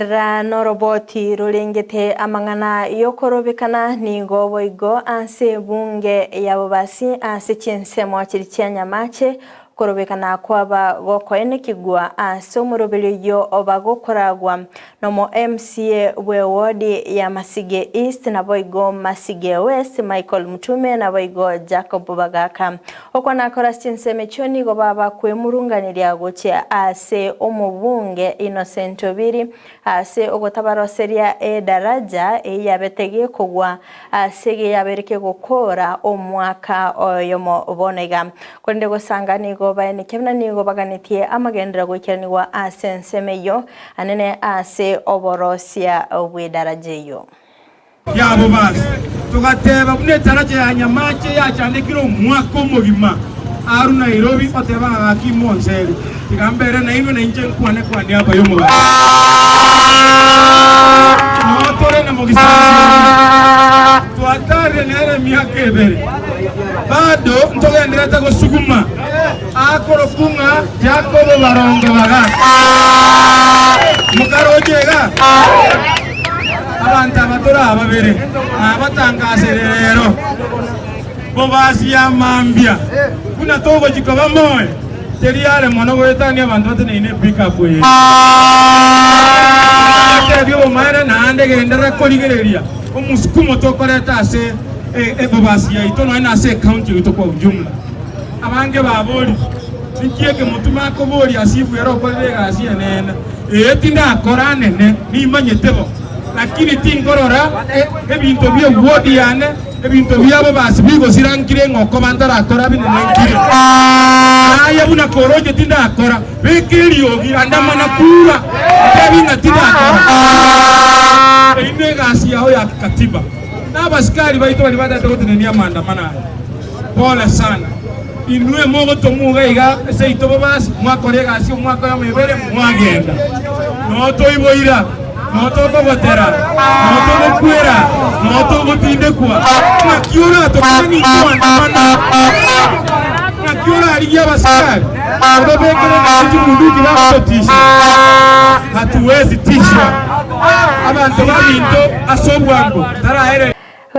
Rora noroboti rorengete amang'ana y'okorobekana nigo boigo ase ebunge ya bobasi ase chinsemo chiria chia Nyamache, okorobekana kwaba gokoenekigwa ase omoroberi oyio oba gokoragwa nomo MCA bw'ewodi ya Masige East naboigo Masige West Michael Mutume naboigo Jacob Bagaka. Okwo nakora ase chinsemo echio nigo baba kwemurunganeria gochia ase omobunge Innocent Obiri ase ogotabaroseria edaraja eyio yabete gekogwa ase geyabeire kegokoora omwaka oyomo bono iga. Korende gosanga nigo baenekia buna nigo baganetie amagenderero goikeranigwa ase ensemo eyio anene ase oborosia bw'edaraja eyio. Yabo basi togateba buna etaracha ya Nyamache yachandekire omwaka omogima aru Nairobi oteba ng'a gaki imonseri tiga mbere nainwe nainche nkwane kwane aba y'omogaka. Noo tore na mogisangi twatarire nere emiaka ebere bado ntogenderete gosuguma akorokwu ng'a Jacobo Barongo Bagaka. Mokaroche iga? Abanto aba tore ababere, nabatangasere rero, bobasi ya mambia, buna togochia koba moyo, teri are mono goetania abanto bateneine epickup eye. Natebie obomaene naende genderera korigereria omosukumo tokoreta ase ebobasi yaito nonya na ase ecounty yaito kwa ujumla. Abange baborie, Ninki eke motuma akoboria ase ibu ere okorire egasi enene? Ee, tindakora anene, nimanyete bo, lakini tinkorora ebinto bi'ewodi yane, ebinto biabo basi bigosira nkire ng'a okoba ntarakora binene nkire. Aye buna koroche tindakora, beka eriogi, andamana kura, ntebi ng'a tindakora. Eyio negasi yao ya kikatiba. Na abasikari baito baria batagete gotenenia amaandamano aya, pole sana. Inwe mogotomwa iga iga seito bobasi, mwakora egasi omwaka oyomo ebere, mwagenda. Noo toiboira, noo tokogotera, noo togokwera, noo togotindekwa. Ng'aki oratokane ninkoandamana? Ng'aki orarigie abasikari obabekere naende chibunduki bagototisha? Hatuwezi tishwa. Abanto baminto ase obwango taraere.